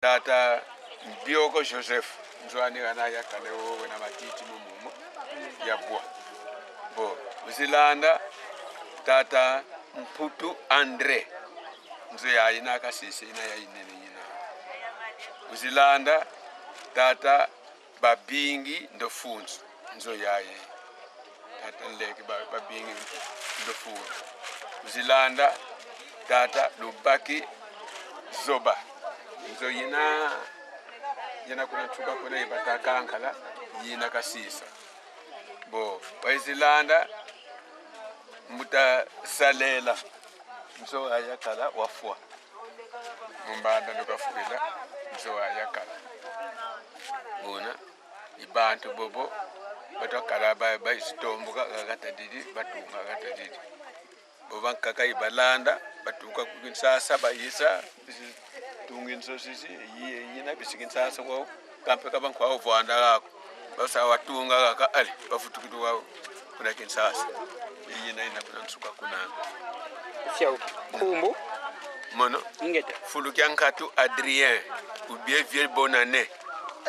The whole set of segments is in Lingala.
Tata Bioko Joseph nzwani kana yakale wowe na matiti mumumo yabwa bo uzilanda tata Mputu Andre nzo yayina akasisi ina yayinene yina uzilanda tata Babingi ndofunzu nzo yaye tata nleke Babingi ndofunzu uzilanda tata Lubaki Zoba nzo yina yina kuna tuka kuna ibatakankala yina kasisa bo waizilanda mutasalela nzo ayakala wafwa mumbanda ndokafukila nzo ayakala bona ibantu bobo batwakala bazitomboka kakatadidi batunga kakatadidi bo bankaka ibalanda batuka ku Kinshasa bayisa tunga inzozi yina bisi Kinshasa kwao kampe kaba nkwao vwanda kako basa watunga kaka ali bafutukituka kuna Kinshasa iyina ina kuna nsuka kuna Fyauki. Kumbu. Mono Ingeta. Fulukia Nkatu Adrien ou bien vieille bonne année.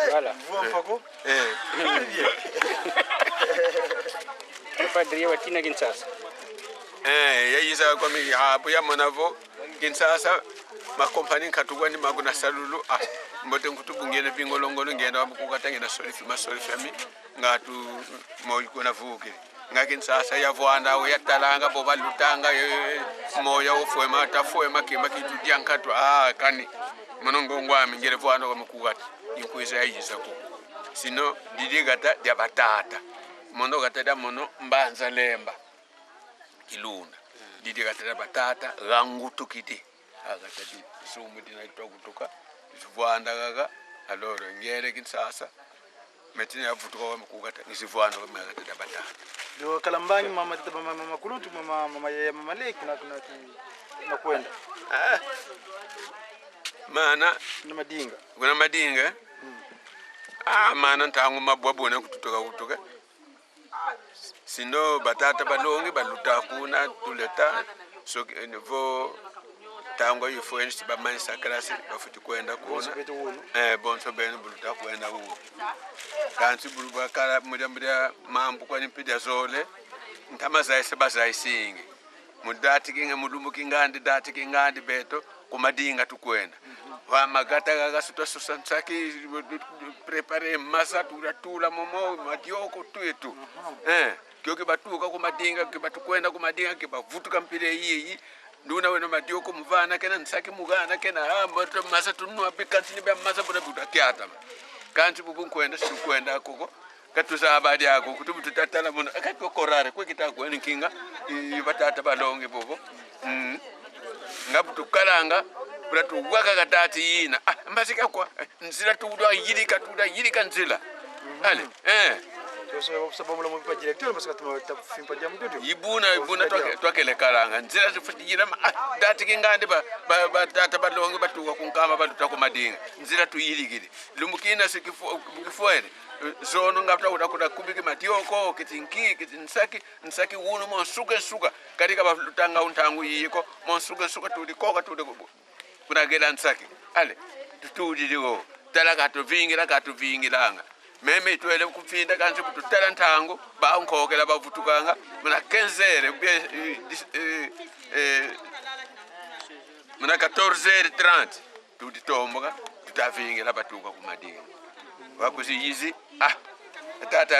Voilà. Eh. Papa Adrien watina Kinshasa. Eh, yayisa kwa mi hapo ya monavo Kinshasa makompani nkatugwa ni maguna salulu ah mbote nkutubungene bingolongolo ngenda wamukukata ngenda solifi masolifi ami ngatu moikuna vukile nga Kinshasa yavwanda awo yatalanga bo balutanga moya ofwema tafwema kima kitu dyankatu ah kani monongo ngwami ngere vwanda wamukukata inkwisa yayisa ko sino didigata dya batata mono gatata mono mbanza lemba kilunda didi gatata batata gangutukidi agatadi sumu dina twakutuka zvwanda kaka aloro ngere Kinshasa metine yavutuka wamukukata ngizivwanda wamakatata batata Ndio kalambangi mama tata mama mama kuluntu mama mama ya mama leki na kuna na kwenda ah. Mana na madinga kuna madinga ah mana ntangu mabwabona kututuka kutuka sino batata balongi baluta kuna tuleta so vo tango ifwensi bamanyisa klasi bafuti kwenda kuna eh bonso benu buluta kwenda uno kansi bulu bakala muja muja mambu kwani mpija zole ntama zaise bazaisingi mudati kinga mulumu kingandi dati kingandi beto kumadinga tukwenda wamagata kakasutwa susansaki prepare masa tulatula momo madioko twetu eh kyo kibatuka kumadinga kibatukwenda kumadinga kibavutuka mpile yiyi nduna wena madioko muvana kena nsaki mugana kena ah mboto masa tunwa bikansi ni masa bona butakyata kansi bubu nkwenda sikwenda koko katusaba dyako kutubu tutatala muno akatokorare kwekitakwene nkinga batata balonge bobo ngabutukalanga bula tuwaka katati yina ah mbasika kwa nzila tuda yilika tuda yilika nzila ale eh sababu la mwipa directeur parce que tafimpa jamu ndio ibuna ibuna twakele kalanga nzila zifutijira ah dati kingandi ba batata balonge batuka kunkama baluta kumadinga nzila tuyilikile lumukina sikifuere zono ngapta kuda kubiki matioko kitinki kitinsaki nsaki wuno monsuka suka katika balutanga untangu yiko monsuka suka tudi koka tudi kunagela nsaki ale tutuliliwo tala katuvingira katuvingiranga meme itwele kupfinda kansi kututala ntangu bankhokela bavutukanga muna 15h muna 14h30 tuditomboka tutavingira batuka kumadinga wakuziyizi ah tata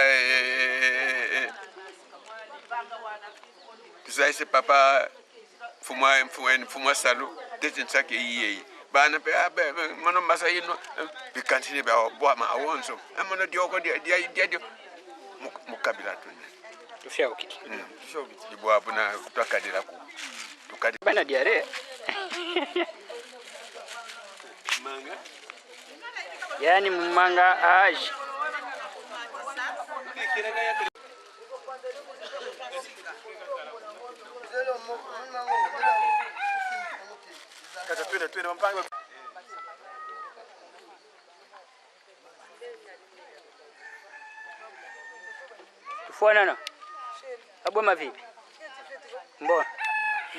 tuzaise papa mfumwa mfumwa mfumwa salu tete nsaki iyeyi bana pe mono masa yino bikantine ba bwa ma awonso mono dioko dia dia dia mukabila tune Tufyauki. Ibwabu na twakadira ku tukadi Bana diare. Manga. Yani mumanga aje. Kata twende twende mpango. Tufuanana. Aboma vipi? Mbona?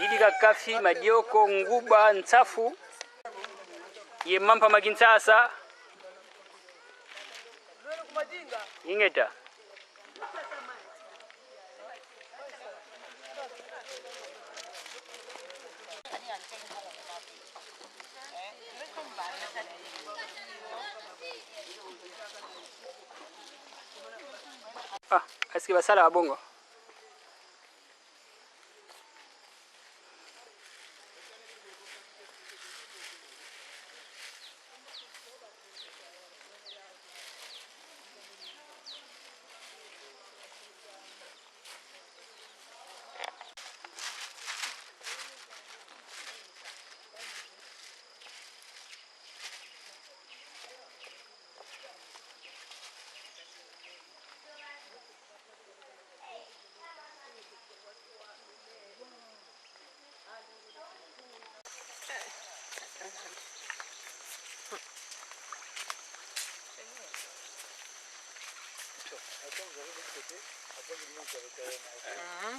Yidika kafi madioko nguba ntsafu. Ye mampa makinsasa. Ingeta. Ah, est-ce que basala bongo?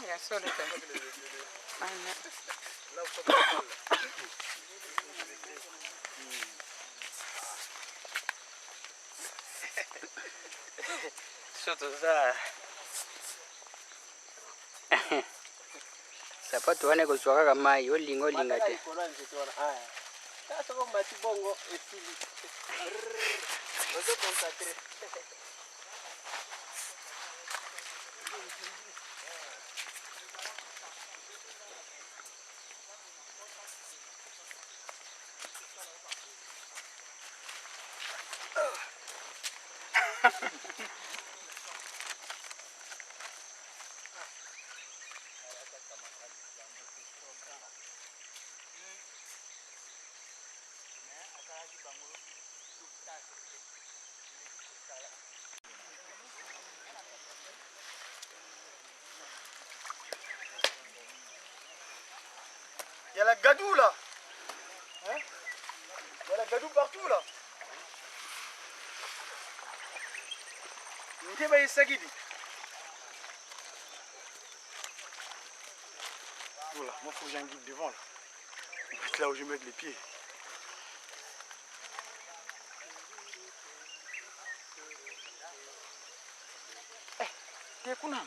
Ya solo te. Soto za sapato wana ekozwa kaka mai, olinga olinga te. Il y a la gadoue là. Hein? Il y a la gadoue partout là. Nte ba Sagidi. Voilà, moi faut que j'ai un guide devant là. On va être là où je vais mettre les pieds. Eh, t'es kuna.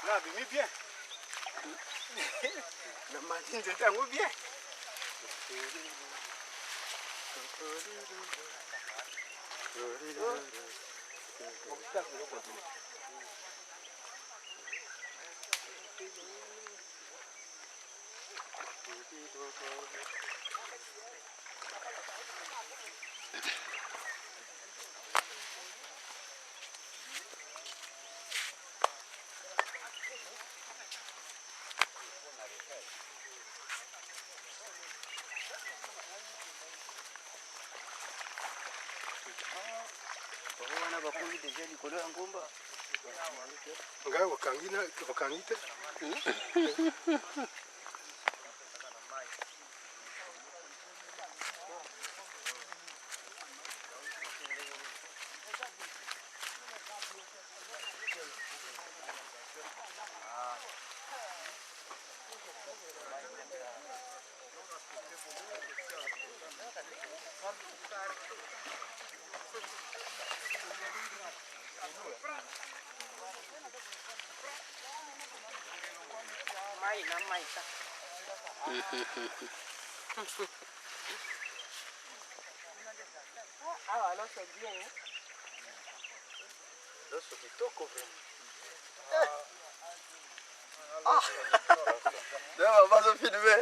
Là, mais bien. Le matin, c'était un bien. Wana bakomi deja likolo ya ngomba. Ngai wakangi na wakangi te. Mai na mai ta. Ah, alors c'est bien. Hein? Loso kitoko vraiment. Ah. Ah. On va se filmer.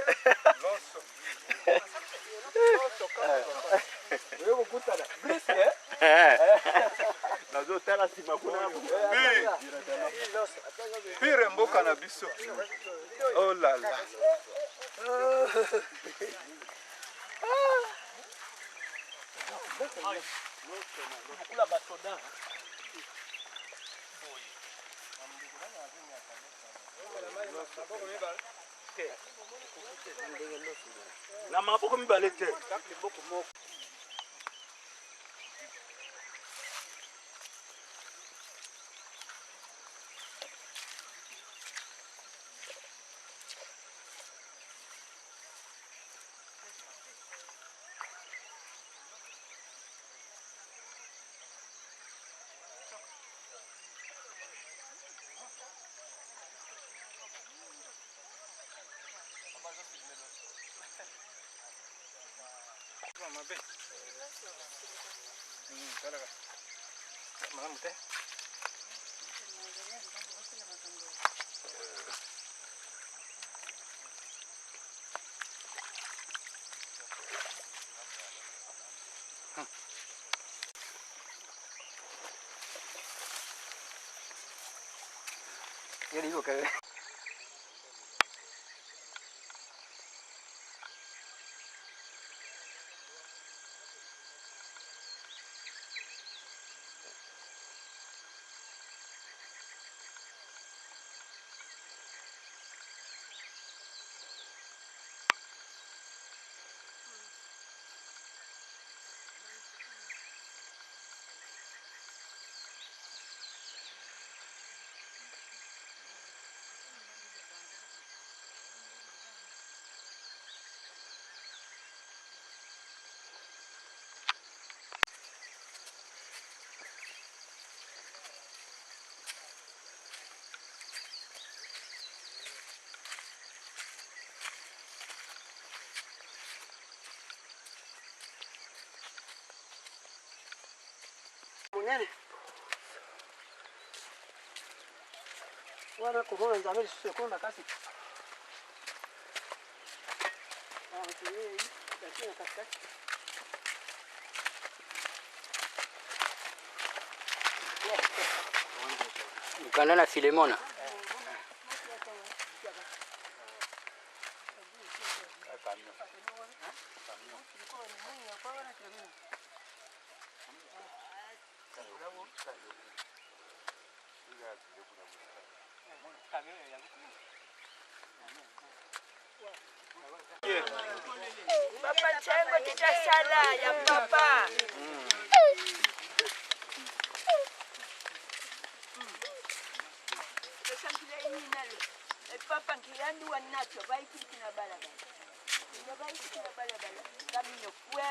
Nazotala nsima kuna. Pire mboka na biso. Oh là là. Na maboko mibale te. Mabe. Talaka. Malamu te. Yo digo que Monene wana komona Nzambe lisusu ekolo makasi. Na katikati. Mokanda na Filemona. Papa Tchengo titasala ya papa. Papa ngiyandu wanacho baikikina balabala. Baikikina balabala. Kamino kwe.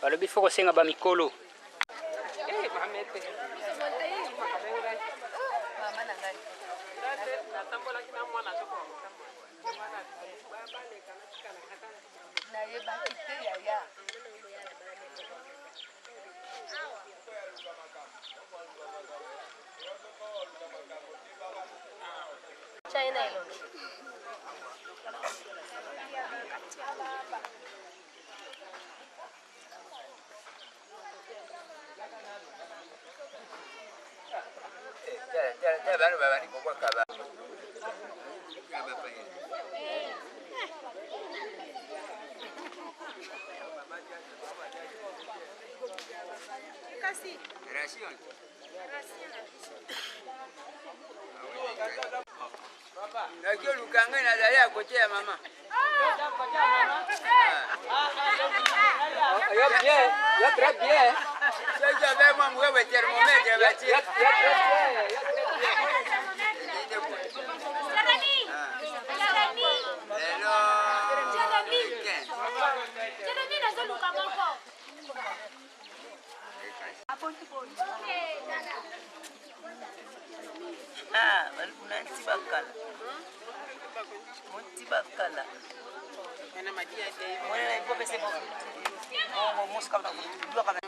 Balobi fo kosenga bamikolo. Nakoluka ngai nazali ya kote ya mama. Yo bien, yo très bien. Soki abe mwa moke boye thermomètre batie. Yo très bien, yo très bien. Jérémy! Jérémy! Lelo Jérémy! weekend. Jérémy nazoluka moko. Ah, balukuna nti bakala. Monti bakala. Mwana na ipo pese bongo muska na kutuka kana.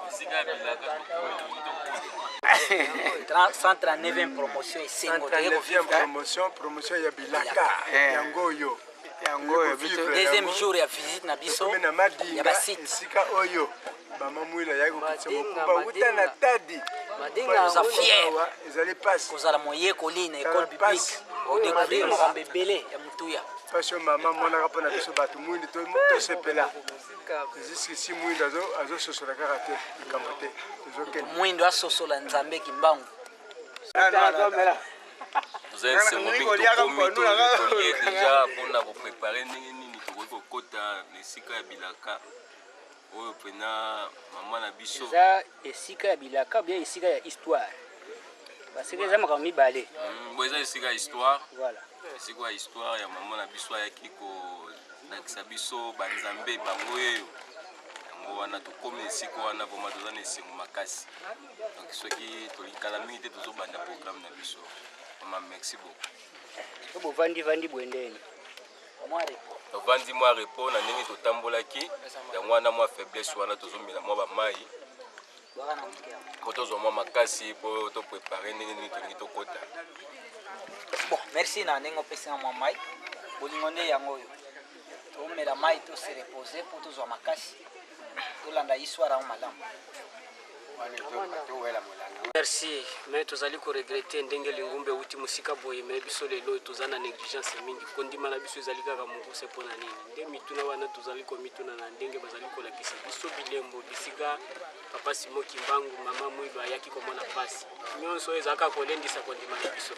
Esika ya bilaka 139e promotion esengo toye 139e kovivre promotion, promotion ya bilaka yango oyo Yango oyo biso deuxième jour ya visite na biso tokomi na ya Madinga, basite esika oyo mama Mwila ayaki kokitisa mokumba wuta na Tadi. Toza fier Awa ezali mpasi kozala moyekoli na Tala école biblique, pasi. odécouvrir makambo ebele ya motuya. Mpasi oyo mama amonaka mpona biso bato mwindu tosepela. Jusqu'ici mwindu azososola kaka te likambo te, tozokende. Mwindo asosola Nzambe Kimbangu. Toza esengo mingi, tokomi tolie déjà mpona koprépare ndenge nini tokoki kokɔta na esika ya bilaka oyo mpena mama na biso. Eza esika ya bilaka bien esika ya histoire, parce que eza makambo mibale. Bo eza esika ya histoire. Voilà. Esika ya histoire ya mama na biso ayaki kolakisa biso banzambe bango oyo. Yango wana tokomi na esika wana, vraiment toza na esengo makasi. Donc soki tolingala mingi te, tozobanda programme na biso. Mama, merci beaucoup. So bovandi vandi boye ndeni? Tovandi mwa repos na ndenge totambolaki, yango wana mwa faiblesse wana, tozomela mwa bamai po tozwa mwa makasi mpo toprépare ndenge nini tolingi tokɔta. Bon, merci na ndenge opesinga mwa mai. Bolingo nde yango oyo, tomela mai, tose repose mpo tozwa makasi, tolanda histoire yango malamu. Merci, mais tozali koregretter ndenge lingumba euti mosika boye, mais biso lelo oyo toza na négligence mingi. Kondima na biso ezali kaka mokuse. Mpo na nini nde mituna wana tozali komituna na ndenge bazali kolakisa biso bilembo bisika papa Simo Kimbangu, mama Mwilu ayaki komona mpasi nyonso oyo ezalaka kolendisa kondima na biso.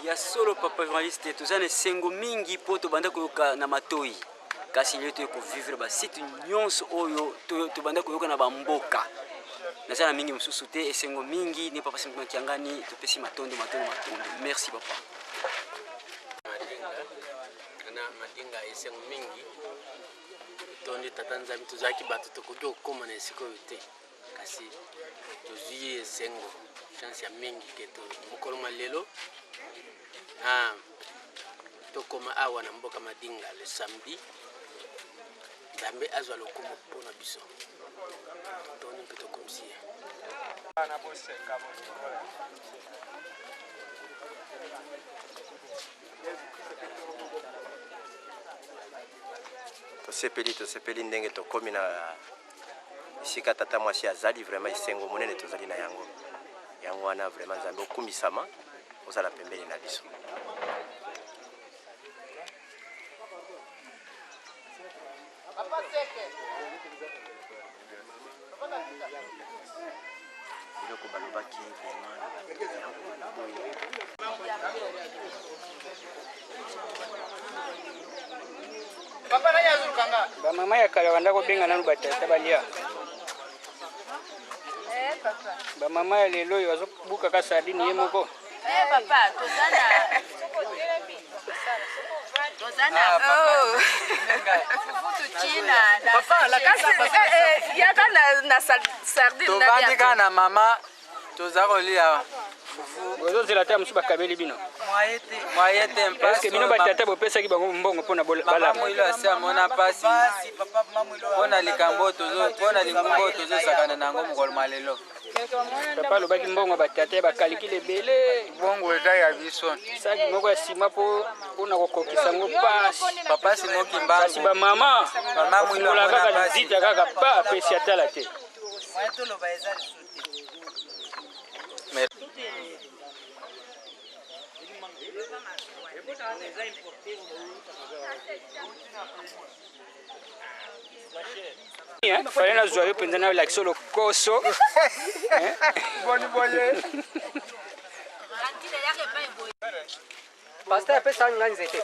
Ya solo, papa journaliste, toza na esengo mingi mpo tobanda koyoka na matoi, kasi lelo toye kovivre basite nyonso oyo tobanda koyoka na bamboka. Naza na mingi mosusu te, esengo mingi ne papa Simon Kiangani. Topesi matondo, matondo, matondo. Merci, papa. Madinga na Madinga, esengo mingi, tondi tata Nzambe. Tozalaki bato tokoki kokóma na esika oyo te, kasi tozwi esengo, chance ya mingi ke mokolo mwa lelo na tokóma awa na mboka Madinga le samedi. Nzambe azwa lokumu mpona biso, totondi mpe tokomisi ye. Tosepeli, tosepeli ndenge tokómi na esika tata mwasi azali. Vraiment esengo monene tozali na yango. Yango wana vraiment Nzambe okumisama, ozala pembeni na biso. Biloko balobaki vraiment na bato, yango wana boye. Bamama ya kala banda kobenga nanu batata balia. Bamama ya lelo oyo azobukaka sardine ye moko. Eh papa, toza na fufu tuchina. Papa, yaka na sardine. Tovandi kaka na mama, toza kolia. fufu. Bozozela ata mosusu bakabeli bino. Moyen te. Est-ce bino batata bopesaki bango mbongo mpona Mama balamba? Mwilo asi amona mpasi mpona likambo oyo mpona lingumba oyo tozosakana na yango mokolo mwa lelo. Papa alobaki mbongo ya batata ya bakalikile ebele. Mbongo eza ya biso. Saki moko ya nsima mpo mpona kokokisa yango pasi. Papa Simon Kimbangu. Kasi bamama Mama Mwilo bafungola amona kaka pasi. lizita kaka pa apesi atala te. Fale nazwa yo mpenza nalakisa lokoso. Boni boye. Pasteur apesa nga nzete.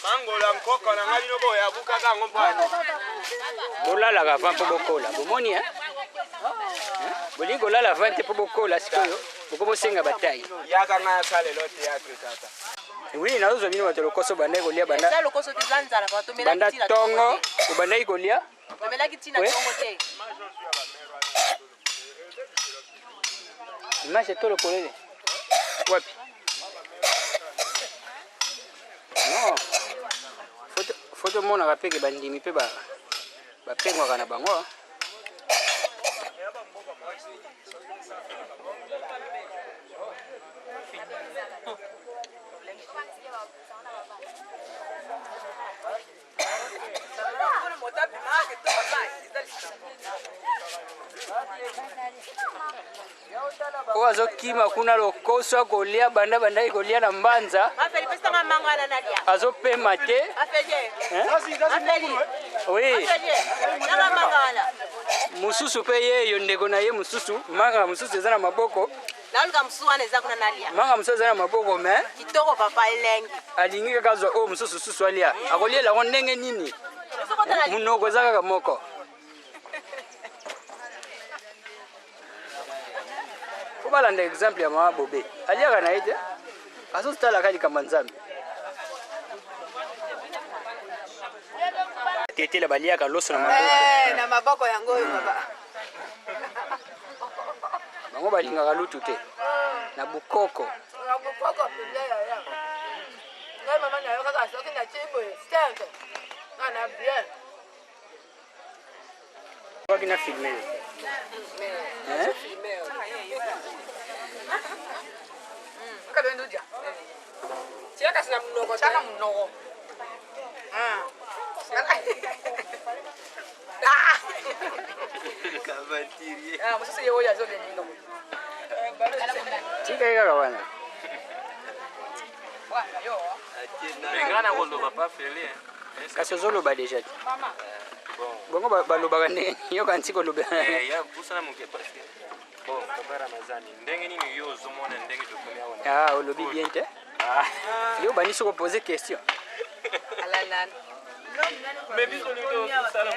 Mangola nkoko na ngai bino boyo abukaka yango mpano. Bolalaka avant mpo bokola, bomoni eh? Bolingi kolala avant te mpo bokola, sikoyo bokomosenga batai. Yaka ngai asalelo théâtre tata. Oui, nazozwa bino bato lokoso, bandaki kolia banda Eza lokoso te, eza nzala papa, tomelaki banda ntina ntongo obandaki kolia. Tomelaki ntina Oui. ntongo te. Image etolo polele wapi? Non, faut tomonaka mpe ke bandimi mpe bapengwaka na bango. Ah. Oyo azokima kuna lokoso akolia banda bandaki kolia na mbanza, azopema te. Hein? Oui. Mosusu mpe yeyo ndeko na ye mosusu, manga mosusu eza na maboko. Naluka mosusu wana eza kuna nalia. Manga mosusu eza na maboko me Kitoko papa, elengi. Alingi kaka azwa oyo mosusu susu alia. Akoliela yango ndenge nini? Monoko eza kaka moko. Po balanda exemple ya mama Bobe, aliaka na ye te, azotalaka likambo ya Nzambe. Tetela baliaka loso na maboko. Eh, na maboko yango oyo baba. Bango balingaka lutu te na bukoko. Na bokoko mpenza yaya. Ngai mama na yo kaka soki natie boye 5 nga na bien. Waki na filme yo. Hein? Tiaka na monoko, tiaka monoko. Ah. Ah. Ah, mosusu ye oyo azolelinga. Tika ye kaka wana. Me ngai nakoloba pa Feli. Kasi ozoloba deja te. Bon. Bongo balobaka ndenge yoka nti koloba. Eh, ya pusana moke parce que bon, papa Ramazani, ndenge nini yo ozomona ndenge tokomi awa? Ah, olobi bien te. Yo obandi soki opose question. Mais biso olingi tosala.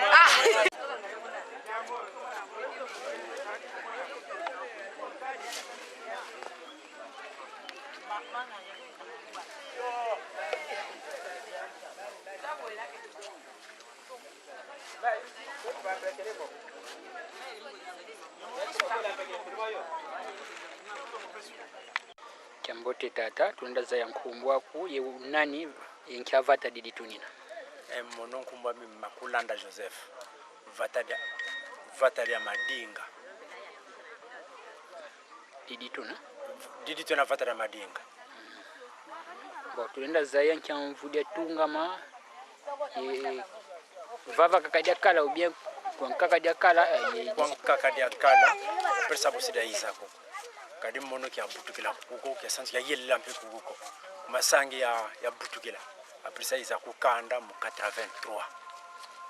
Kyambote tata, tulonda za ya nkumbu aku ye nani yenkyavata didi tunina? Mono nkumbu ami Makulanda Joseph, vata lya Madinga. Didi tuna. Didi tuna vata lya Madinga. Bon, tulenda zaya nkyamvudia tungama ye vava kakadia kala ou bien kwankakadia kala ye Kwankakadia kala pesa busida izako kadi mono kya butukila kuko kya sanzi kya yelela mpe kuko masangi ya butukila aprisa iza kukanda mu 83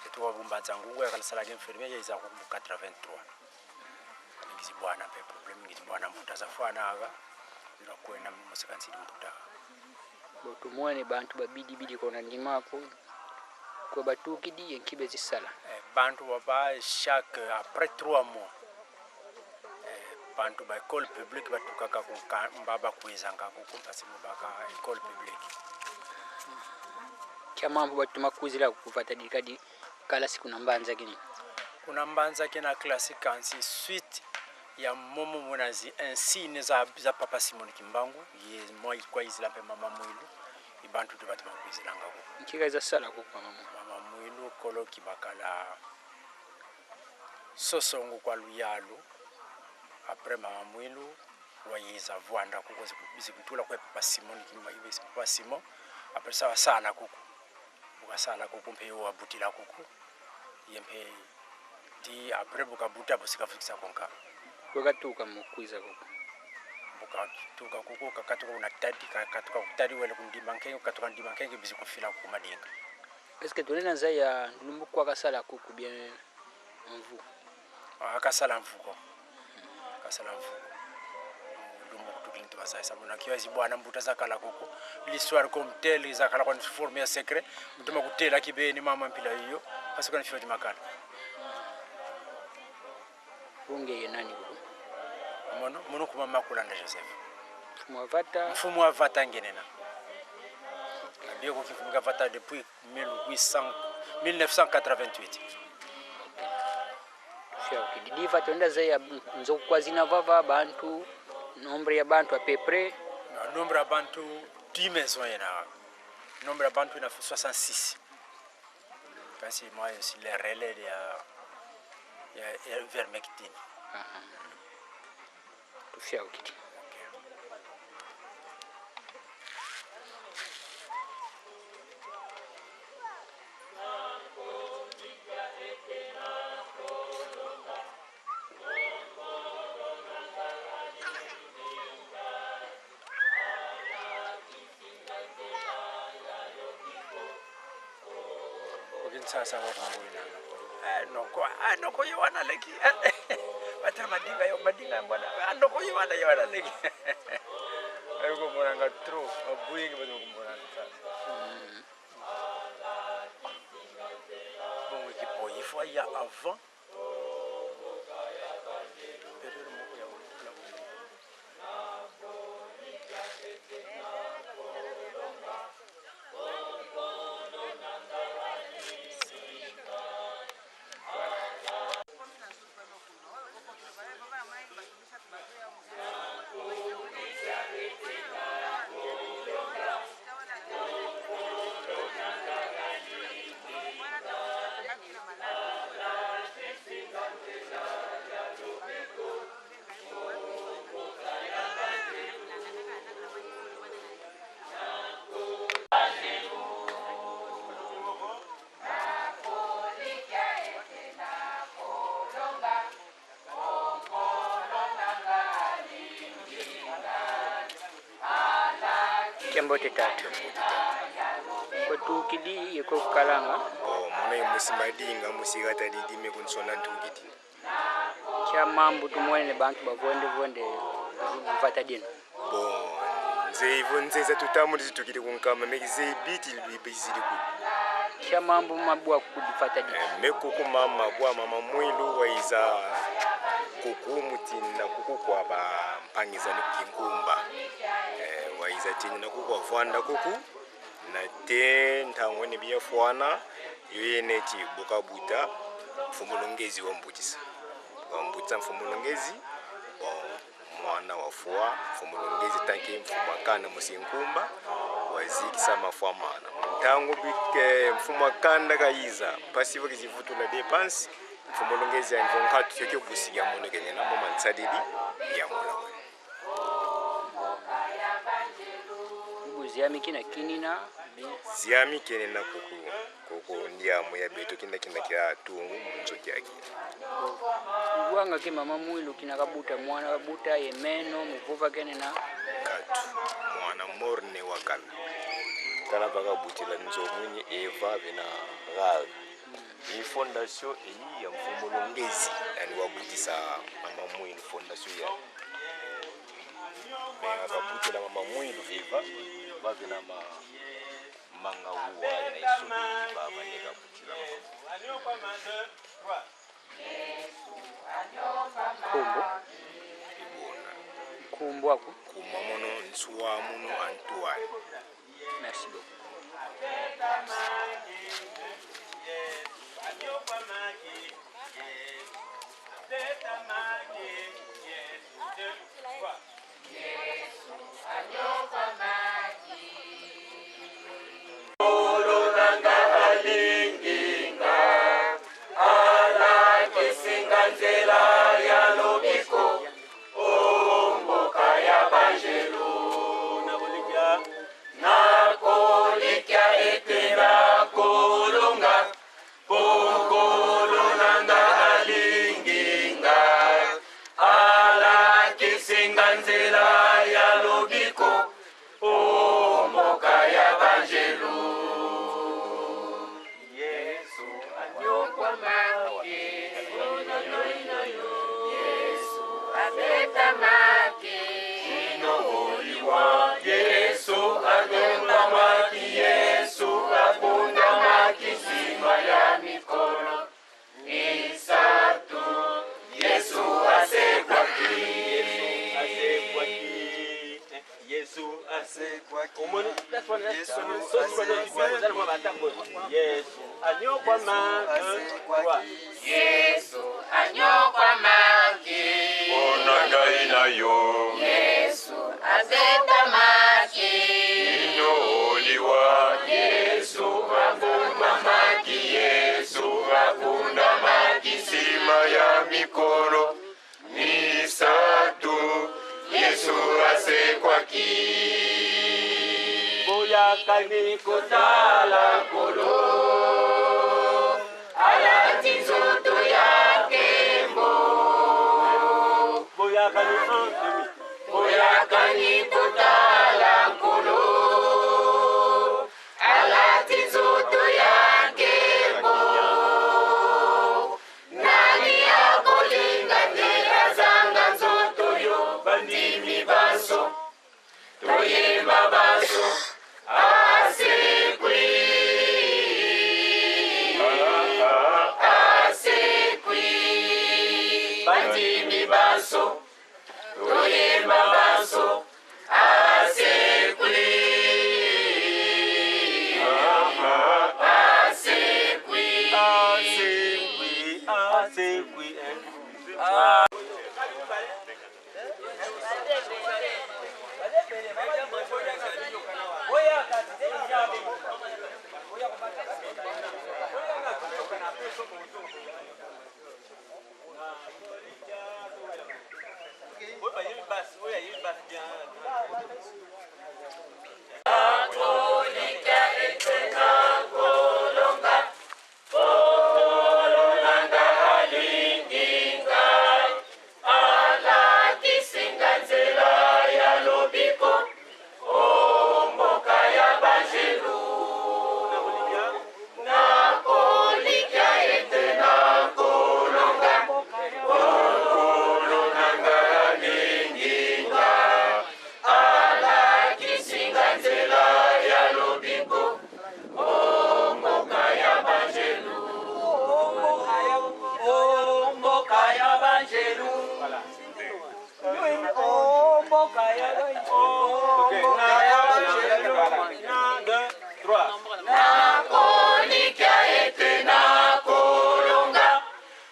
etuwa bumbanza ngugu ya kalasala ke infirmier ya iza ku mu 83 ngizi bwana mpe problem ngizi bwana mbuta za fwana aga ira kwena musikansi mbuta. Bo tumwane bantu babidi bidi kona ndimako kwa batukidi yenkibe zisala. Bantu baba chaque après 3 mois. Bantu ba école publique batukaka mba bakwezanga kuku mpasi mubaka école publique. Kya mambo batuma kuzila kuvata dikadi kalasi kuna mbanza kini. Kuna mbanza ke na classe kansi suite ya momo munazi insigne za, za papa Simon Kimbangu ye mwa ikwa izila mpe mama Mwilu ibantu tu batuma kwizilanga kuku. Nkika iza sala kuku mama Mwilu. Mama Mwilu kolo kibakala sosongo kwa luyalu après mama Mwilu wayiza vwanda kuko zikutula kwe papa Simon Kimba papa Simon après ça wasala kuku ukasala kuku mpe wabutila kuku ye mpe ti après bukabuta busikafikisa konka Wakatuka mukwiza kuku. Bukatuka kuku kakatuka kuna tadi kakatuka kutadi wele kundima nkenge kukatuka ndima nkenge bizikufila kuku madinga. Est-ce que tunena za ya ndulumbu kwa kasala kuku bien mvu? Akasala mvuko. Akasala mvuko. Ndumbu kutukintu basaisa muna kiwazi bwana mbuta zakala kuku l'histoire comme telle zakala kwa forme ya secret mutuma kutela kibeni mama mpila iyo parce que nfiwa makala. Bunge ye nani kuku? Mono mono kuma makulanda Joseph. Mfumu wa vata. Mfumu wa vata ngenena. Bien ko kifunga vata depuis 1800 1988. Didiva tonda za ya nzoku kwa zina vava bantu nombre ya bantu à peu près. Nombre ya bantu 10 maisons yena. Nombre ya bantu ina 66. Kasi moi aussi les relais ya vermectine. Tufia ukiti. Sasa wakumbuina. Noko noko yowana leki. Batara madinga yo madinga mbona. Noko yowana yowana leki. Ayuko moranga trop abuyingi bazo kumboranga sasa. Bongo ki il faut ya avant. Période moko ya la. Mbote tatu. Otukidi yeko kukalanga. Oh, mona musi madinga musi kata didime kunsona ntukidi. Kya mambo tumwene bantu bavonde vonde vata dino. Bon, nze ivo nze tutamu zitukidi kunkama mekize biti libizili ku. Kya mambo mabwa kudifata dino. Mekuku mama bwa mama mwilu waiza kuku mutina kuku kwa ba mpangiza ni kinkumba. Waiza tini na kuku avanda kuku na te ntangwe ne biafwana yoyene ti bukabuta mfumulongezi wa mbutisa wa mbutisa mfumulongezi bon mwana wa fwa mfumulongezi tanke mfumakana musinkumba wazikisa mafwa mana ntango bike mfumakanda kayiza pasivo kizivutula dépense mfumulongezi anvonkatu yoke busiga mono kenyena moma nsadidi ya mola Ziami kina kinina ziami kenena kuku kuku ndiamu ya beto kinda kinda kya tungu munzoki yake wanga ke mama mwilu kina kabuta mwana kabuta yemeno muvuva kenena katu mwana morne wakala kala bakabutila nzomunyi eva bena gaga iyi fondation eyi ya mfumulongezi yani wabutisa mama mwilu fondation ya me akabutila mama mwilu eva bavena ma manga uwa na isobi baba nekabutila mama kombo Kumbwaku. Kumamono Nsuamuno Antoine. Merci beaucoup. Nzela ya lobiko o mboka ya banjelu, nakolikya ete nakolonga, po Nkolo na nga alingi nga, alakisi nga nzela ya lobiko o mboka ya banjelu. Yesu anyokwamaki, Yesu abetamaki, oliwa Yesu anyokwamaki, Yesu akundamaki, nsima ya mikolo misato Yesu asekwaki. Yesu asekwaki. Yesu anyokwamaki. Yesu anyokwamaki, Mpona ngai na yo. Yesu abetamaki, Ino oliwa. Yesu akundamaki, Yesu akundamaki, nsima ya mikolo misato Yesu asekwaki. Boyakani kotala Nkolo, alati nzoto ya nkembo. Boyakani un demi. Boyakani kotala Nkolo, alati nzoto ya nkembo. Nani akolinga te azanga nzoto yo? Bandimi baso, toyemba baso, asekwi, asekwi. Bandimi baso, toyemba baso, asekwi, asekwi. Asekwi, asekwi. Ah. Nakolikya ete nakolonga, Nkolo na nga alingi ngai, alakisi nga nzela ya lobiko o mboka ya banjelu. Nakolikya ete nakolonga, Nkolo na nga alingi ngai, alakisi nga nzela ya lobiko o mboka ya banjelu. O mboka ya banjelu. O mboka ya banjelu. 1, 2, 3. Nakolikya ete nakolonga,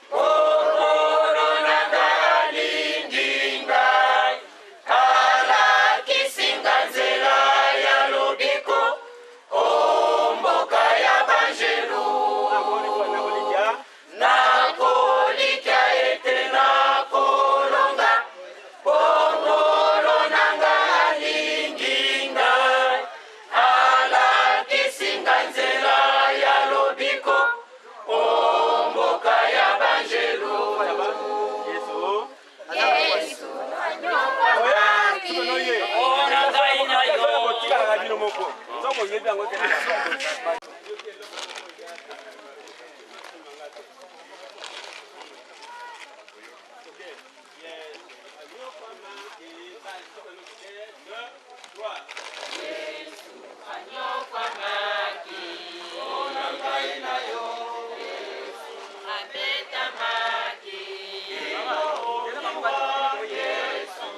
Nkolo na nga alingi ngai, alakisi nga nzela ya lobiko o mboka ya banjelu. Nakolikya ete nakolonga, Nkolo na nga alingi ngai, alakisi nga nzela ya lobiko o mboka ya banjelu. Yesu anyokwamaki. Ona ngai na yo. Botikalaka bino moko. Soko oyebi yango te. Anyokwamaki, ona ngai na yo. Yesu abetamaki, Yesu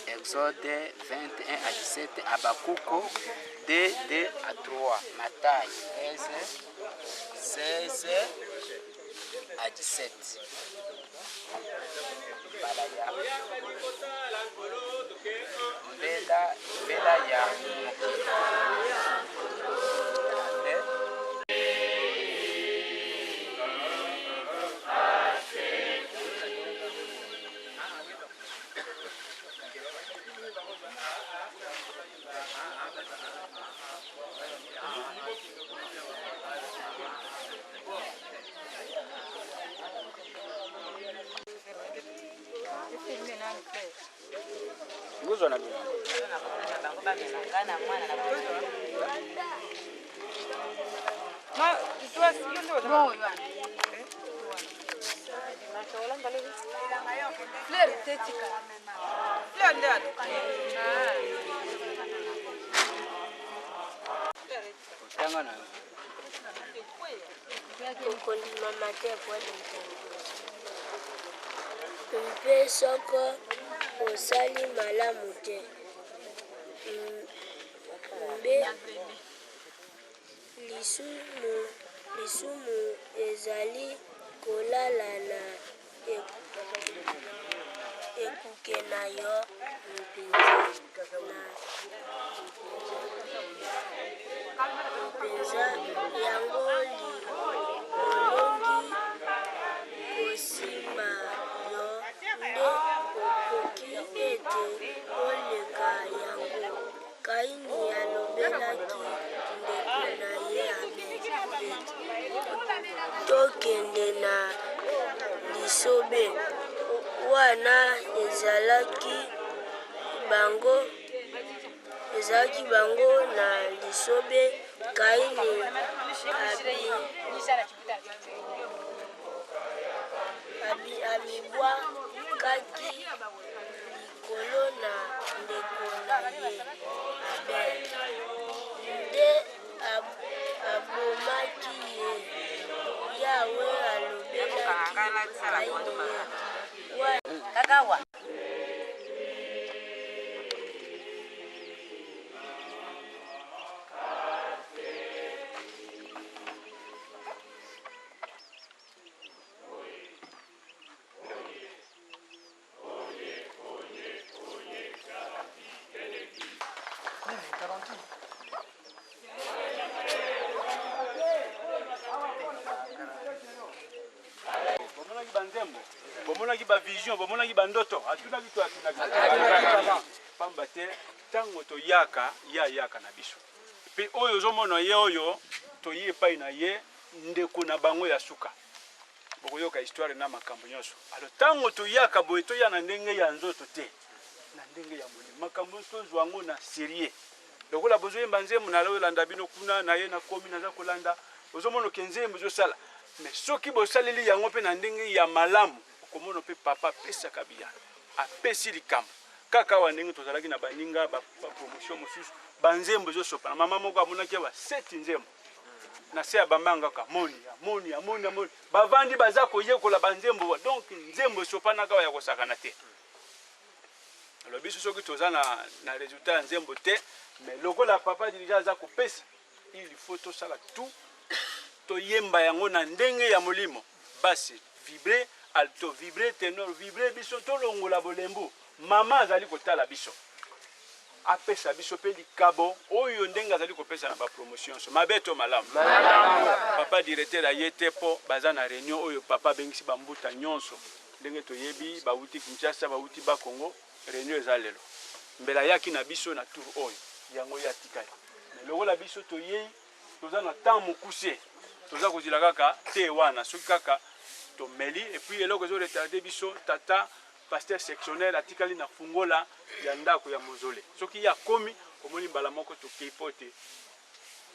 Exode 21 à 17, Habacuc 2, 2 à 3, Matthieu 13, 16 à 17. Mbala ya mbela mbela ya mokili. Amen. Nguzwa na bino. Otanga na yo. Okondimama te po ete mpe soko osali malamu te mbe lisumu, lisumu ezali kolala na ekuke na yo mpenza na mpenza yango olongi kosimba yo nde okoki ete oleka yango. Kaini alobelaki ndeko na ye Abel ete, Tokende na lisobe. Wana ezalaki bango ezalaki bango na lisobe, Kaini amibwakaki likolo na ndeko na ye Abel, nde abomaki ye. Yawe alobelaki Kaini ete, Bomonaki banzembo, bomonaki bavision, bomonaki bandoto, atunaki to atunaki pamba te ntango toyaka ye ayaka na biso mpe oyo ozomona ye oyo toye epai na ye ndeko na bango ya suka bokoyoka histoire na makambo nyonso. Alors tango toyaka boye toya na ndenge ya nzoto te, na ndenge ya molimo. Makambo nyonso tozwa yango na serieux. Lokola bozoyemba nzembo na lolanda bino kuna na ye nakomi naza kolanda, ozomona ke nzembo ezosala. Mais soki bosaleli yango mpe na ndenge ya malamu, okomona mpe papa apesaka biyano, apesi likambo. Kaka awa ndenge tozalaki na baninga ba, ba promotion mosusu, banzembo ezosopana. Mama moko amonaki awa seti nzembo na se ya bambanga kaka moni amoni amoni amoni bavandi baza koyekola banzembo donc nzembo esopanaka ya kosakana te. Alors biso soki toza na, na resultat ya nzembo te, mais lokola papa dirigeant aza kopesa, il faut tosala tout toyemba yango na ndenge ya molimo, basse vibre, alto vibre, tenor vibre, biso tolongola bolembu. Mama azali kotala biso, apesa biso mpe likabo oyo ndenge azali kopesa na bapromotion nyonso, mabe to malamu. Papa directeur aye te mpo baza na reunion oyo papa abengisi bambuta nyonso, ndenge toyebi bawuti Kinshasa, bawuti Bakongo, reunion eza lelo. Mbela ayaki na biso na tour oyo, yango ye atikali. Mais lokola biso toyei, toza na temps mokuse, toza kozila kaka te wana soki kaka tomeli. Et puis eloko ezo retarder biso, tata pasteur sectionnaire atikali na fungola ya ndako ya mozole. Soki ye akomi, omoni mbala moko tokei po te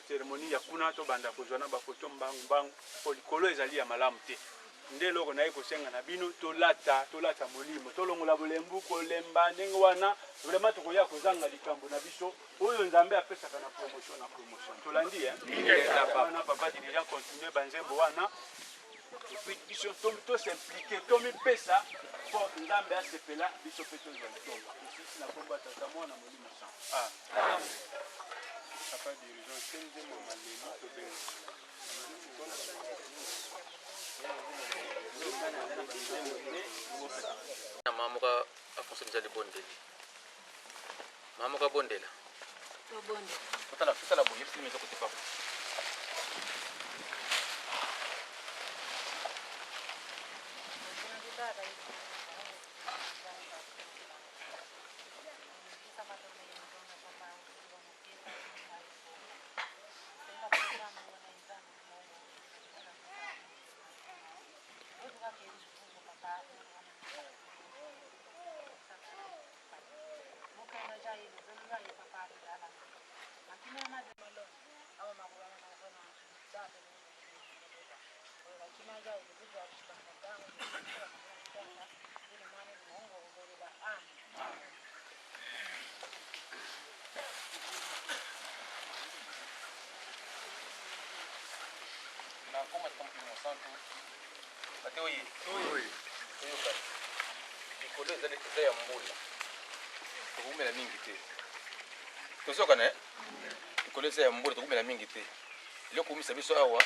ceremonie ya kuna tobanda kozwa na bafoto mbangu mbangu, po likolo ezali ya malamu te. Nde eloko naye kosenga na bino, tolata tolata molimo, tolongola bolembu, kolemba ndenge wana vraiment tokoya kozanga likambo na biso oyo Nzambe apesaka na promotion na promotion. Tolandi eh? Wana papa dirigeant continue banzembo wana. Epuis biso tosimplike, tomipesa mpo Nzambe asepela biso mpe tozwa litomba. Tosisi na nkombo ya Tata, Mwana, Molimo Santu. Amen. Papa dirigeant, te nzembo maleli tobenga. Na mama moko afonso deja libondeli. Mama moko abondela. Totala, totala boye, yebisi nini eza kote papa. Na nkombo ya Tata Mokili Mosantu, bate oye toyokana. Likolo ezali eza ya mbula, tokoumela mingi te. Tozokana eh? Likolo eza ya mbula, tokoumela mingi te. Eloko koumisa biso awa,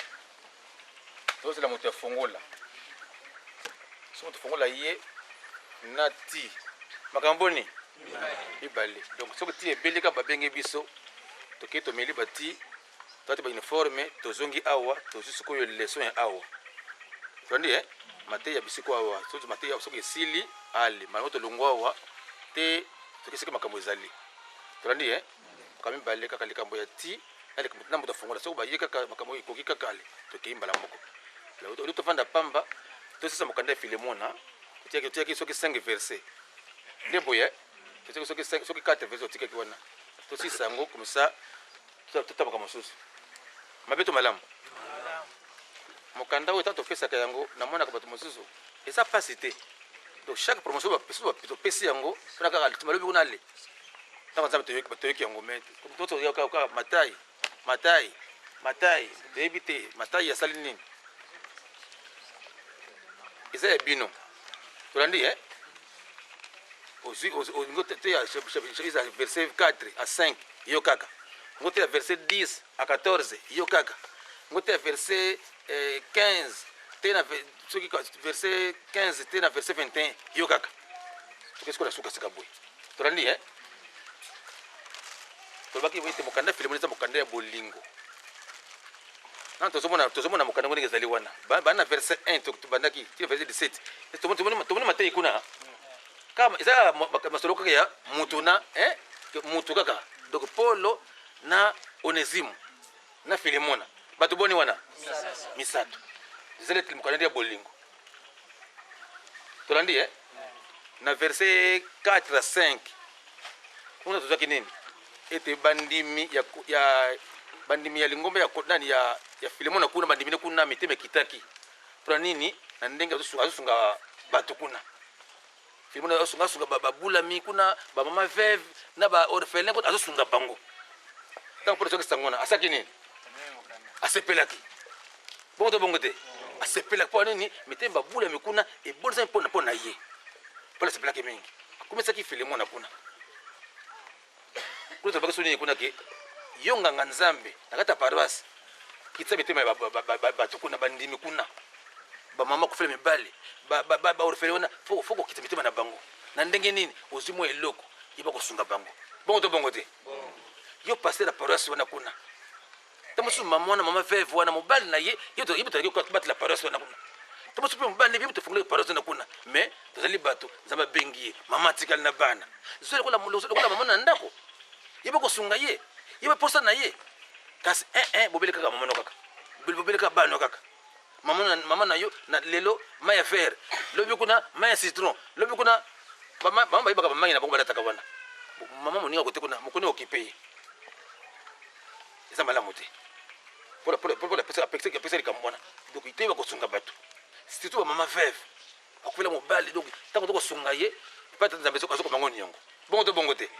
tozela moto ya fongola. Soki moto fongola ye na ti makambo boni mibale. Donc soki ti ebeli kaka babenge biso, tokei tomeli bati tolati ba uniforme tozongi awa tozwi sikoyo leçon ya awa tolandi eh? Mateya bisiko awa soki mateya soki esili ale malamu tolongwa awa te toki soki makambo ezali tolandi eh? Makambo mibale kaka likambo ya ti na likambo na moto afongola soki baye kaka makambo ekoki kaka ale tokei mbala moko oli tofanda pamba tosisa mokanda ya Filemona totiaki soki 5 verset nde boye totiaki soki 5 soki 4 verset totikaki wana tosisa yango comme ça totabaka mosusu mabe to malamu. Mokanda oyo ntango topesaka yango namonaka bato mosusu eza mpasi te. Donc chaque promotion topesi yango mpona kaka malobi kuna ale ntango Nzambe toyoki yango me toyoka Matai, Matai, Matai, toyebi te Matai asali nini. Eza ya bino tolandi eh? Ozwi olingi oteya eza verset 4 à 5 yo kaka ngo teya verset 10 à 14 yo kaka ngo teya verset 15 te na soki verset 15 te na verset 21 yo kaka. Soki sikoyo na suka sika boye tolandi eh? Tolobaki ete mokanda Filemon eza mokanda ya bolingo. Nano tozomona, tozomona mokanda ngo ndenge ezali wana banda na verset 1 tobandaki ti verset 17 tomoni, tomoni mateyi kuna kaka eza kaka masolo kaka ya mutu na eh, mutu kaka. Donc Polo na Onesimo na Filemona bato boni wana misato ezali ete mokanda ya bolingo tolandi eh? Na verset 4 à 5 kuna tozwaki nini ete bandimi ya, ya bandimi ya lingomba ya nani ya, ya Filemona kuna bandimi ne kuna mitema ekitaki mpona nini na ndenge azosunga bato kuna. Filemona azosunga asunga babulami kuna, bamama veuve na baorphelin kuna azosunga bango. Ntango mpona azwaki sango wana asaki nini? Asepelaki bongo to bongo te? Asepelaki mpo nini? Mitema babulami kuna ebonisami mpona mpo na ye. Mpona asepelaki mingi, akomisaki Filemona kuna. Kuna tolobaki so nini kuna ke yo nganga Nzambe na kati ya paroisse kitisa mitema ya bato kuna, bandimi kuna, bamama kufela mibali, baorphelin wana, fo kokitisa mitema na bango na ndenge nini? Ozwi mwa eloko yeba kosunga bango bongo to bongo te? Yo pasteur ya paroisse wana kuna, ta mosusu mama wana, mama veuve wana, mobali na ye ye tozalaki kobatela paroisse wana kuna, ta mosusu mpe mobali na ye tofungolaki paroisse wana kuna, mais tozali bato Nzambe abengi ye, mama atikali na bana zwa lokola mama na ndako, yeba kosunga ye, yeba posa na ye. Kasi eh, bobele kaka mama no kaka, bobele kaka bana no kaka mama na, mama na yo na lelo mai ya fer, lobi kuna mai ya citron, lobi kuna mama bayebaka bamai na bango balataka wana. Mama moninga kote kuna mokoni okipe ye eza malamu te mpona apekisa likambo wana. Donc toyeba kosunga bato surtout bamama veuve akufela mobali. Donc ntango tokosunga ye epai Tata Nzambe azokoma ngo niongo bongo to bongo te.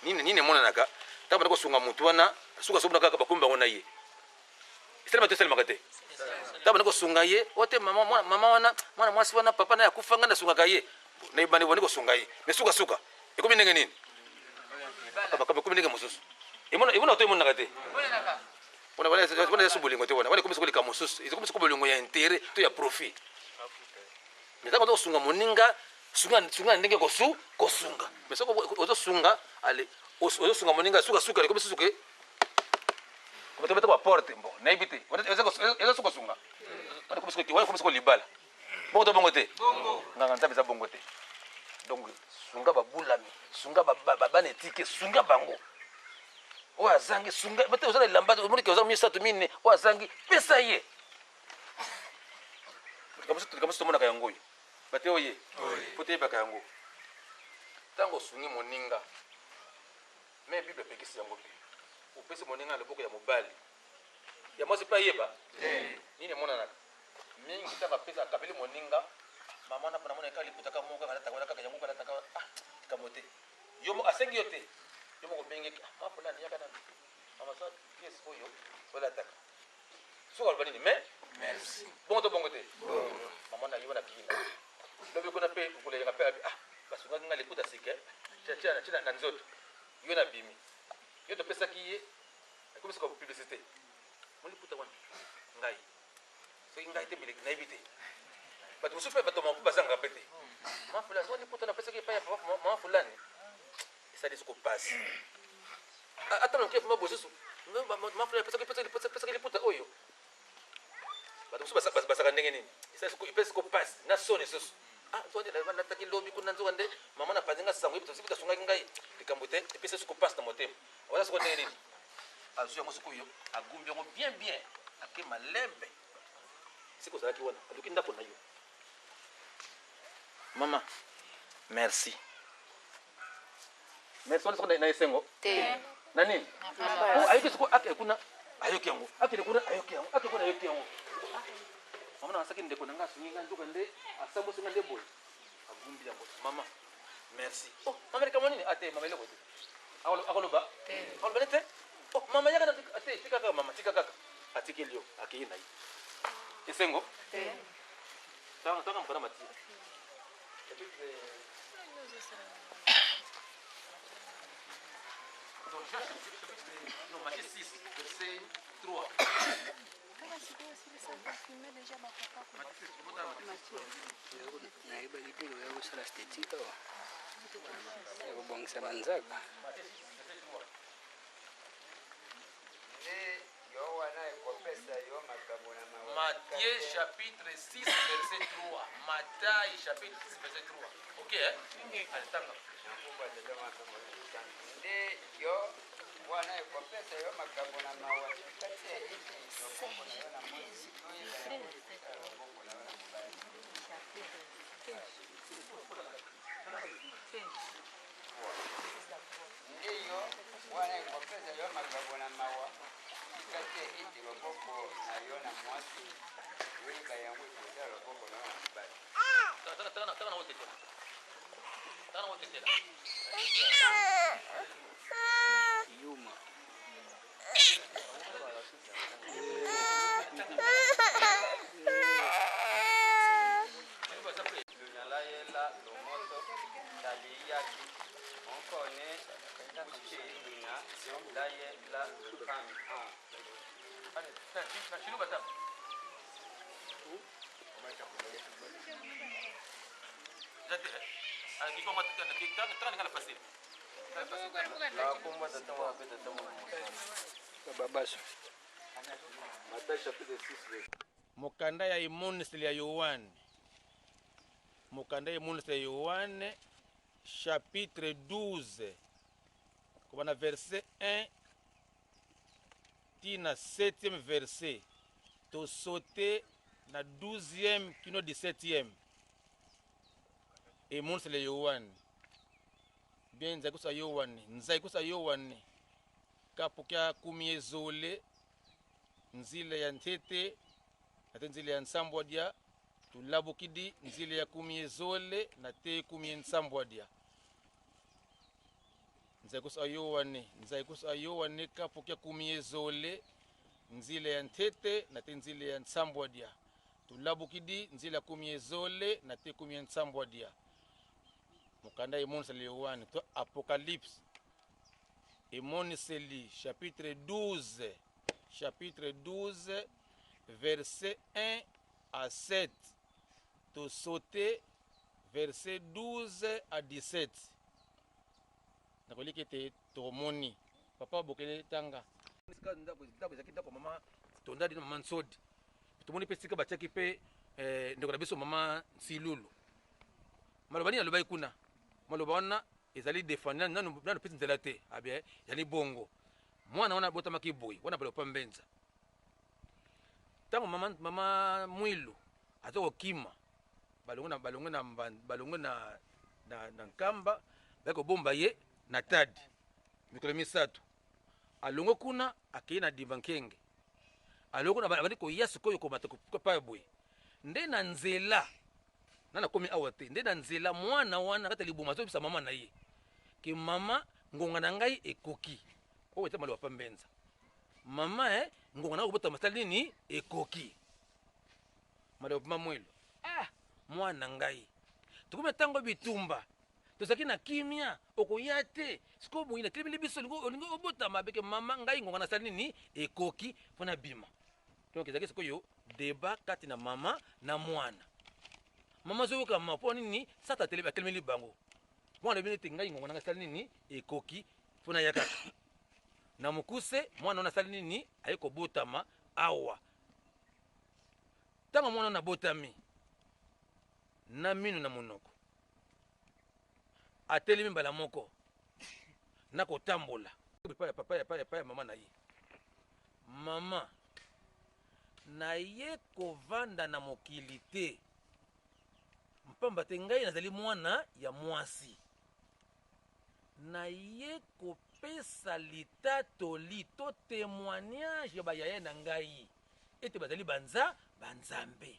Nini nini emonanaka ntango banda kosunga motu wana suka sobona kaka bakomi bango na ye esalema to esalemaka te. Ntango bandi kosunga ye, oyo te mama, mwana, mama wana, mwana mwasi wana, papa naye akufa, ngai nasungaka ye. Na ebandeli bandi kosunga ye, mais sukasuka ekomi ndenge nini? Makambo ekomi ndenge mosusu. Emona emona to emonaka te. Wana wana wana eza bolingo te wana. Wana ekomi sikoyo likambo mosusu. Ekomi sikoyo bolingo ya intérêt to ya profit. Mais ntango oza kosunga moninga, sunga sunga na ndenge kosu kosunga. Mais soki ozosunga, ale ozosunga moninga sukasuka ekomi susu ke kobeta ba porte bon nayebi te eza soki kosunga wana ekomi sikoyo libala. Bongo to bongo te? Nganga Nzambe eza bongo te. Donc sunga babulami, sunga bana etike, sunga bango. Oyo azangi sunga, bate oza na elamba, omoni ke oza misato mine, oyo azangi pesa ye. Likambo mosusu tomonaka yango oyo. Bate oye. Po toyebaka yango. Ntango osungi moninga, me Bible epekisi yango te. Opesi moninga na loboko ya mobali, ya mwasi mpe ayeba nini emonanaka. Mingi tango apesa akabeli moninga mama wana pona mona kaka liputa kaka moko kaka alataka wana kaka yango kaka alataka ah likambo te yo moko asengi yo te yo moko obengeki ah mama fulani yaka nanu mama zwa pièce oyo olataka soki aloba nini mais merci bongo to bongo te mama na yo wana kiyina lobi kuna mpe mokolo yaka mpe abi ah basungaki nga liputa sika tia tia na nzoto yo na bimi yo topesaki ye akomisi ko publicité moliputa wana ngai soki ngai te mbele nayebi te bato mosusu mpe bato maku bazangaka mpe te mama fulani soki liputa napesaki epai ya papa mama fulani esali soko pasi ata moke vraimen bosusu mama fulani apesaki liputa oyo bato mosusu basaka ndenge nini epesi soko pasi na soni susu ah, nataki lobi kuna nzoka nde mama napanzi nga sango yebi tosi asungaki ngai likambo te epesi soko pasi na motema Wana sikoyo ndenge nini? Azwi yango sikoyo, agumbi yango bien bien, ake malembe. Sikoyo ozalaki wana, aluki ndako na yo. Mama, merci. Merci wana sikoyo na esengo? Te. Na nini? Po ayoki sikoyo akende kuna, ayoki yango. Akende kuna, ayoki yango. Akende kuna, ayoki yango. Mama na asaki ndeko na ngai asungi ngai nzoka nde asambwisi ngai nde boye. Agumbi yango. Mama, merci. Oh, mama likambo nini? Ate, mama eloko te. Akoloba? Akoloba nde te? Oh, mama yaka na te, tika kaka mama, tika kaka. Atikeli yo, akei na ye. Esengo? Te. Tanga tanga mokanda Matthieu. Chapitre Donc, Jean chapitre, non, Matthieu 6, verset 3. Nayebaki te koya kosala esthétique awa ya kobongisa banzaka. Matthieu chapitre 6 verset 3. Matthieu chapitre 6 verset 3. Ok, hein? Allez, tanga. Nde yo wana ekopesa yo makambo na mawa tika te ete loboko na yo na mwasi toyeba yango ekosala loboko na yo na mobali. Nde yo wana ekopesa yo makambo na mawa tika te ete loboko na yo na mwasi toyeba yango ekosala loboko na yo na mobali. Tanga, tanga, tanga na otetela. Tanga na otetela. Yuma. Babaso. Mokanda ya emoniseli ya Yoane. Mokanda ya emoniseli ya Yoane chapitre 12 kobanda verset 1 ti na 7e verset tosote na 12e kino 17e emoniseli ya Yoane bien nzai kusa Yoane nzai kusa Yoane kapu kya kumi ezole nzila ya ntete na te nzila ya nsambwa dia tulabukidi nzila ya kumi ezole na te kumi nsambwa dia nzai kusa Yoane nzai kusa Yoane kapu kya kumi ezole. Nzila ya ntete na te nzila ya nsambwadia. Tulabukidi nzila kumi ezole na te kumi ya nsambwadia. Mokanda emoniseli Yoane to Apocalypse Emoniseli chapitre 12 chapitre 12 verset 1 à 7 to sauter verset 12 à 17 nakoliki ete tomoni papa bokele tanga esika ndako ezalaki ndako mama tondadi na mama nsodi tomoni mpe esika batiaki mpe eh, ndeko na biso mama nsilulu maloba nini alobaki kuna maloba wana ezali defandi nanu nanu pesi nzela te abie ezali bongo mwana wana abotamaki boye wana balopa mbenza ntango mama, mama mwilu aza kokima balongwe na balongwe na balongwe na, na, na nkamba baye kobomba ye na tadi mikolo misato alongwe kuna akei na dimba nkenge alongwe kuna abandi koya sikoyo komata pa boye nde na nzela na nakomi awa te nde na nzela mwana wana kati ya liboma azobisa mama na ye ke mama ngonga na ngai ekoki oyo eza maloba pa mbenza mama eh, ngonga na ngai kobotama sali nini ekoki maloba pa mwelo ah mwana ngai tokomi na ntango ya bitumba tozalaki na kimia okoya te sikoyo boye natelemeli biso olingi obotama beke mama ngai ngonga nasali nini ekoki mpo nabima donc ezalaki sikoyo debat kati na mama na mwana mama azoyoka mama mpo nini sata atelemeli bango mwana alobi nete ngai ngonga nanga asali nini ekoki mpo naya kaka na mokuse mwana wana asali nini aye kobotama awa ntango mwana wana abotami na mino na monoko atelemi mbala moko na kotambola epai ya papa epai ya mama na ye mama naye kovanda na mokili te mpamba te ngai nazali mwana ya mwasi naye kopesa litatoli to témoignage ya bayaya na ngai ete bazali banza banzambe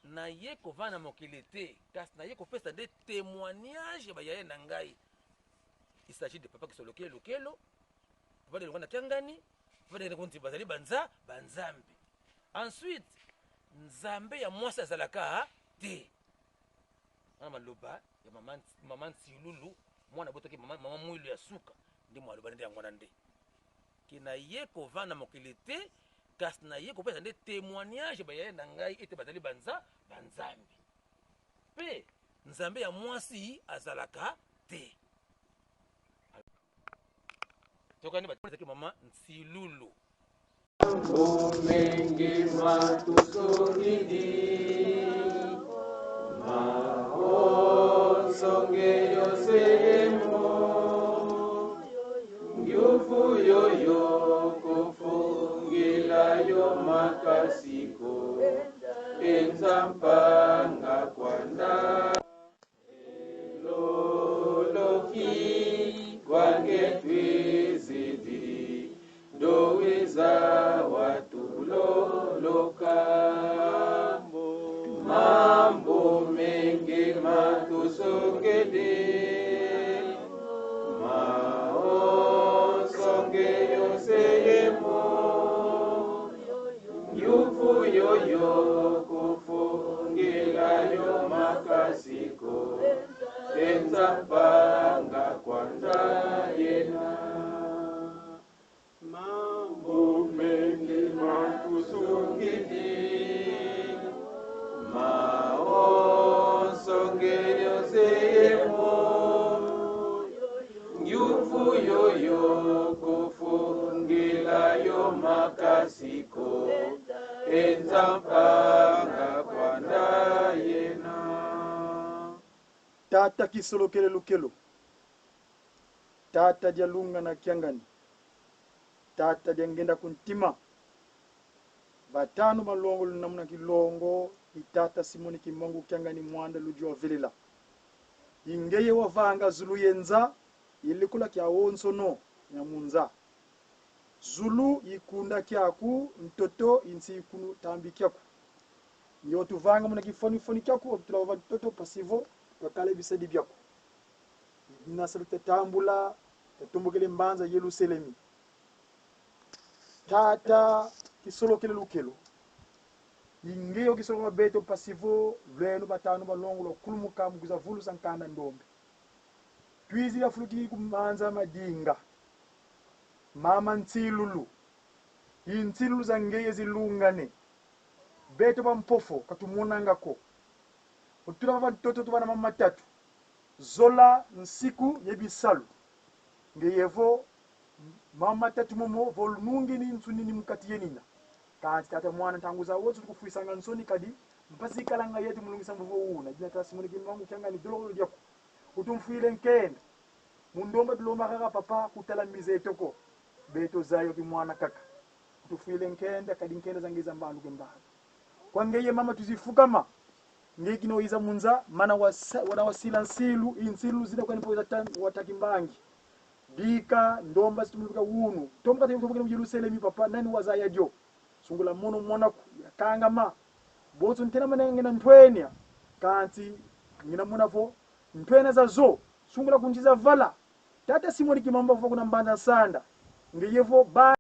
naye kovanda na mokili te kasi naye kopesa nde témoignage ya bayaya na ngai il s'agit de papa kisolokele lokelo papa de na kiangani papa de konti bazali banza banzambe ensuite nzambe ya mwasi azalaka te wana maloba ya mama, mama nsilulu mwana abotaki mama, mama mwilu ya suka nde maloba nde yango wana nde ke naye kovanda mokili te kasi naye kopesa nde témoignage bayaya na ngai ete bazali banza banzambe mpe nzambe ya mwasi azalaka te tokani baezaki mama nsilulu Omenge matusongidi maosonge yosemo nguvu yoyo kofungila yo makasiko enza mpanga kwanda Loloki kwange twizidi dowiza watuloloka mambo mengi matusongeli maosonge yoseyemo yufu yoyo kufungila yo makasiko enza mpanga kwanza yena mambo mengi makusungidi maosonge yoseyemo nguvu yoyo kufungila yo makasiko enza mpanga kwanda yena Tata kisolokele lukelo Tata dia lunga na kiangani Tata dia ngenda kuntima Batanu balongo lunamuna kilongo Itata Simoni Kimbangu kiangani mwanda ludi wa velela Ingeye wavanga zulu yenza Ilikola kia wonsono nyamunza Zulu yikunda kiaku ntoto insi ikunu tambi kiaku Nyo tuvanga muna kifonifoni kyaku obitulava ntoto pasivo twakala ebisedi byaku Nasalu tatambula tatumbukele mbanza Yeluselemi. Tata kisolokele lukelo ingeyo kisoloka beto pasivo lwenu batano balongo lwakulumuka mukuza vulusa nkanda ndombe twizi yafuluki kumanza madinga mama ntsilulu intsilulu za ngeye zilungane beto bampofo katumonangako otula bantoto tubana mamatatu zola nsiku yebisalu ngeyevo mamatatu momo volunungini nsunini mukati yenina kanti tata mwana ntangu za wotsu tukufuisanga nsoni kadi mpasi ikalanga yetu mulungisa mvuvo una jina tata simoni kimbangu kyangani dololo lyako utumfuile nkenda mundomba tulomba kaka papa kutala mize etoko beto zayo kimwana kaka utufuile nkenda kadi nkenda zangiza mbandu kembala kwangeye mama tuzifukama ngekinoiza munza mana wana wasila nsilu insilu zida kwani watakimbangi dika ndomba situmuluka wunu tomka temukene mu Yerusalemu papa nani wazaya jo sungula mono mwanaku yakangama botso ntena manenge ntwenya kanti ngina munavo ntwena za zo sungula kunjiza vala tata simoni kimamba vo kuna mbanda sanda ngeyevo ba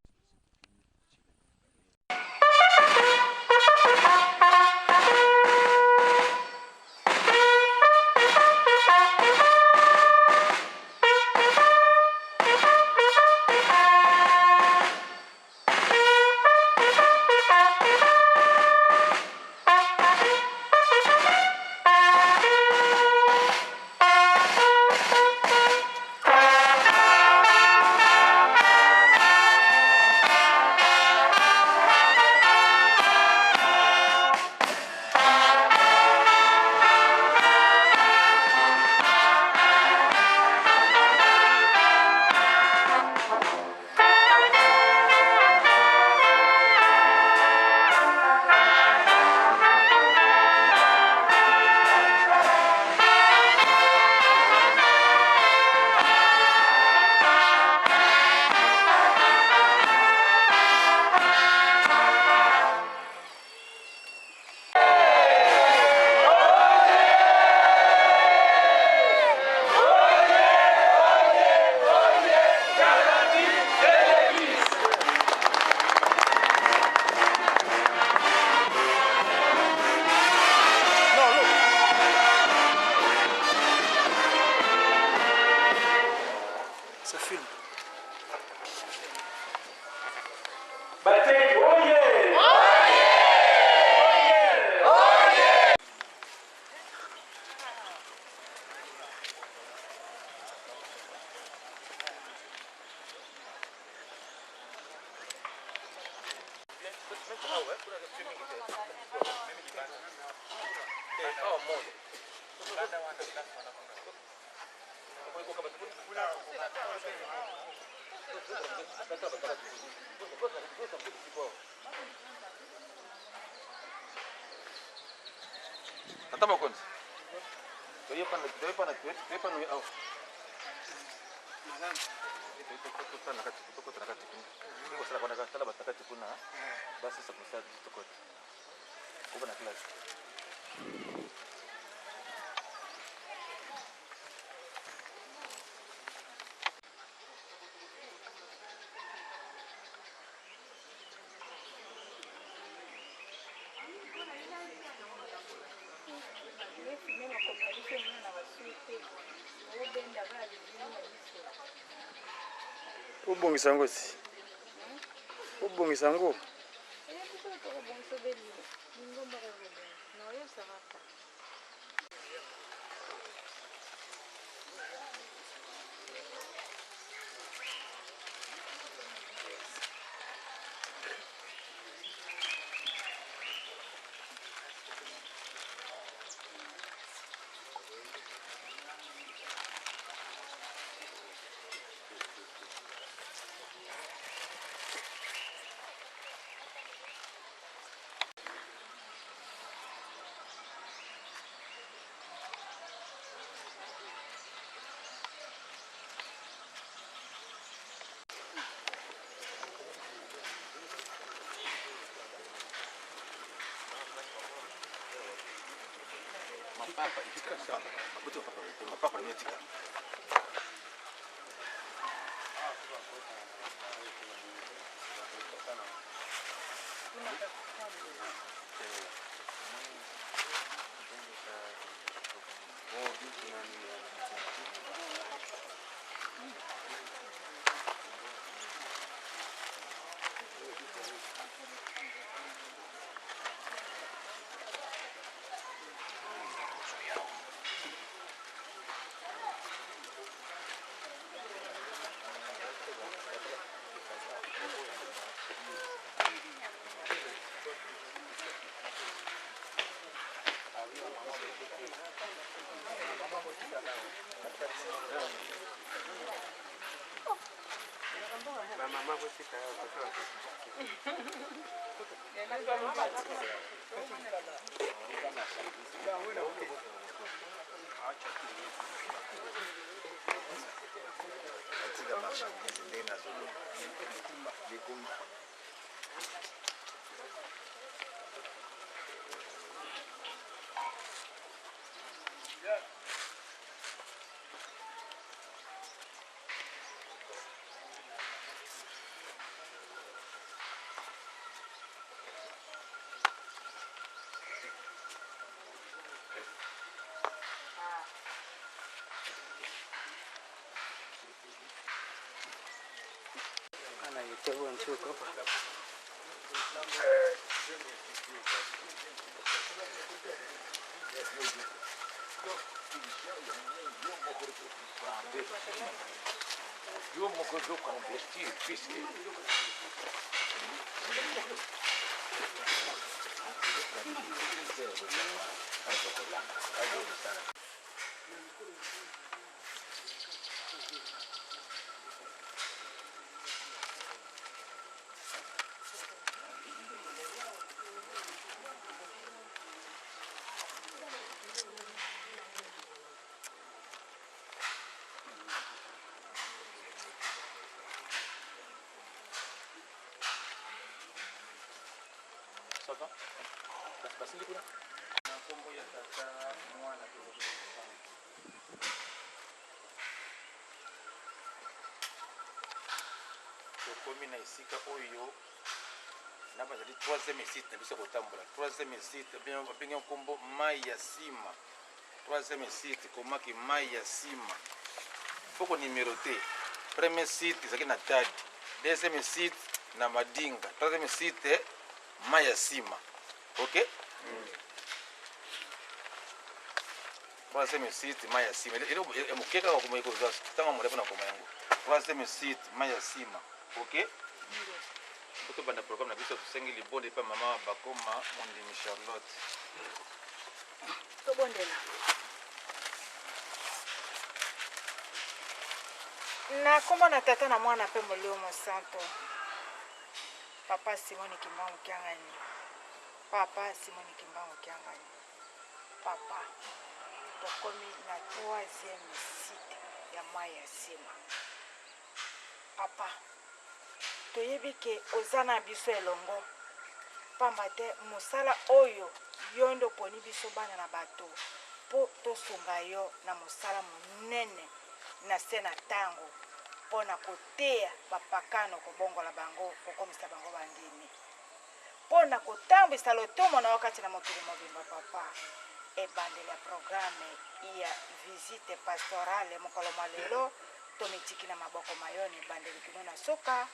Ça filme. Bateki, oye! Tata mokonzi toyepana toyepana toyepana awa tokota na kati kuna kosala kwana tala bato na kati kuna basisa kosala biso tokota koba na classe. Obongisa yango ti obongisa yango. Mapapa etika mapapa mapapa etika. Bamama botika Atika marchandise ndenge nazoloba likumba. Yo moko zo convertir puisque Ça va? Basili kuna? Na nkombo ya Tata, Mwana mpe Molimo Mosantu. Tokomi na esika oyo na bazali troisième site na biso ya kotambola. Troisième site babengi nkombo mai ya nsima. Troisième site komaki mai ya nsima, fo konimerote. Premier site ezalaki na Tadi, deuxième site na Madinga, troisième site mai ya nsima. Ok, troisième site mai ya nsima, eloko ya moke kaka komoi kozwa ntango molai mpona koma yango. Troisième site mai ya nsima. Ok, po tobanda programme na biso, tosengi libonde epai mama Bakoma Mondimi Charlotte. Tobondela. Na nkombo na Tata na Mwana mpe Molimo Mosanto. Papa Simoni Kimbangu Kiangani, Papa Simoni Kimbangu Kiangani, Papa, tokomi na troisième site ya mai ya nsima. Papa, toyebi ke oza na biso elongo, pamba te mosala oyo yo nde oponi biso bana na bato mpo tosunga yo na mosala monene na se na ntango mpo na koteya bapakano, kobongola bango, kokomisa bango bandimi, mpo na kotambwisa lotomo na yo kati na mokili mobimba. Papa, ebandeli ya programe ya visite pastorale mokolo mwa lelo, tomitiki na maboko ma yo na ebandeli kino na suka,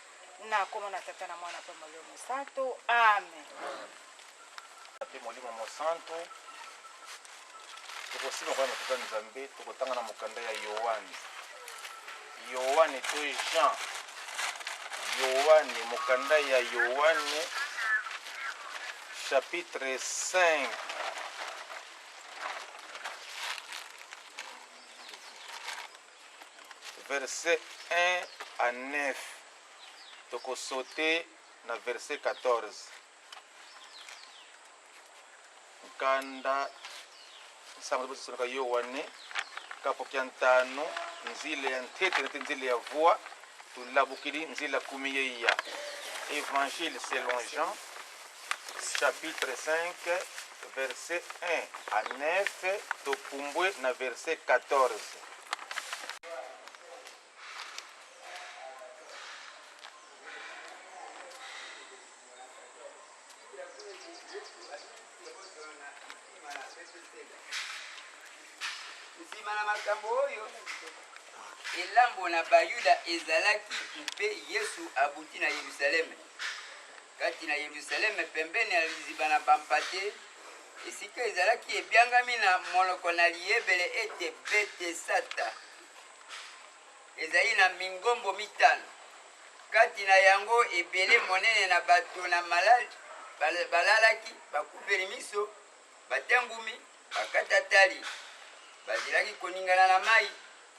na nkombo na Tata na Mwana mpe Molimo Mosantu. Amen. Mpe Molimo Mosantu. Tokosima koyamba Tata Nzambe, tokotanga na mokanda ya Yoane. Yoane to Jean. Yoane, mokanda ya Yoane chapitre 5. Verset 1 à 9. Tokosote na verset 14. Nkanda nsango bososonaka Yoane kapo kya ntano nzila ya ntete na te nzila ya voi tulabukili nzila kumi yeya. Évangile selon Jean chapitre 5 verset 1 à 9, topumbwe na verset 14. Nsima na makambo oyo, elambo na Bayuda ezalaki, mpe Yesu abuti na Yelusaleme. Kati na Yelusaleme, pembeni ya liziba na bampate, esika ezalaki ebyangami na monoko na Liebele ete Betesata, ezali na mingombo mitano. Kati na yango ebele monene na bato na malali balalaki, bakufeli miso, batengumi, bakatatali, bazelaki koningana na mai.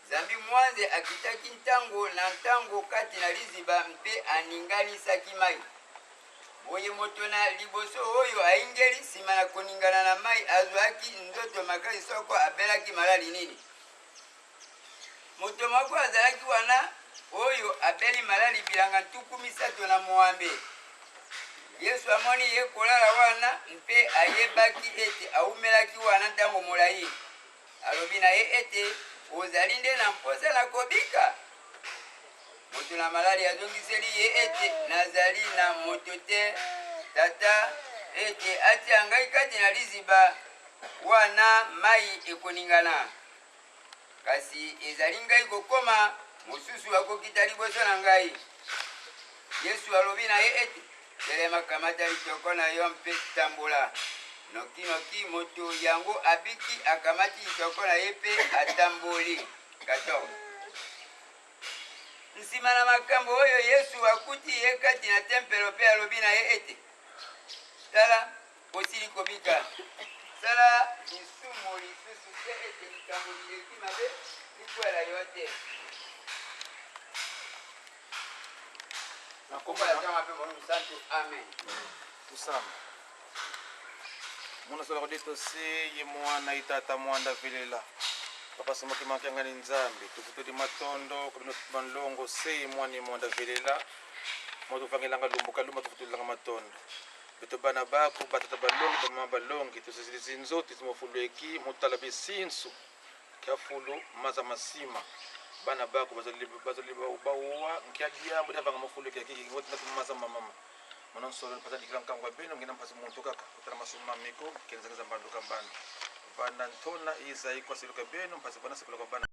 Zambi mwanze akitaki ntango na ntango kati na liziba mpe aninganisaki mai. Boye moto na liboso oyo aingeli nsima na koningana na mai azwaki nzoto makasi soko abelaki malali nini. Moto moko azalaki wana oyo abeli malali bilanga 36. Yesu amoni ye kolala wana mpe ayebaki ete awumelaki wana ntango molai. Alobi na ye ete, Ozali nde na mposa na kobika? Moto na malali azongiseli ye ete, Nazali na moto te, tata, ete atia ngai kati na liziba wana mai ekoningana. Kasi ezali ngai kokoma, mosusu akokita liboso na ngai. Yesu alobi na ye ete, Telema, kamata litoko na yo mpe tambola. Nokinoki moto yango abiki, akamati litoko na ye mpe atamboli. 14 Nsima na makambo oyo, Yesu akuti ye kati na tempelo mpe alobi na ye ete, Tala, osili kobika. Sala lisumu lisusu te ete likambo lileki mabe likwela yo te. Na kombo ya Tata mpe Molimo Santu, amen. Tusamba. Muna sola kodi tose ye mwana itata mwanda velela. Papa somoki makianga ni Nzambe tufutuli matondo kabino banlongo se ye mwana ye mwanda velela. Moto vangelanga lumbuka lumba tufutulanga matondo. Beto bana bako batata balongi bamama balongi tosezilisi nzoto timofulu eki motala besinsu kiafulu maza masima bana bako bazali bazali bawa nkia diambo diavanga mofulu eki akiki ngoti na maza mamama mona nsolo mpasa dikila nkango ya beno ngena mpasi muntu kaka otala masuma meko kenzakeza mbandu ka mbandu banda ntona izai kwasiluka beno mpasi bana sekulaka bana.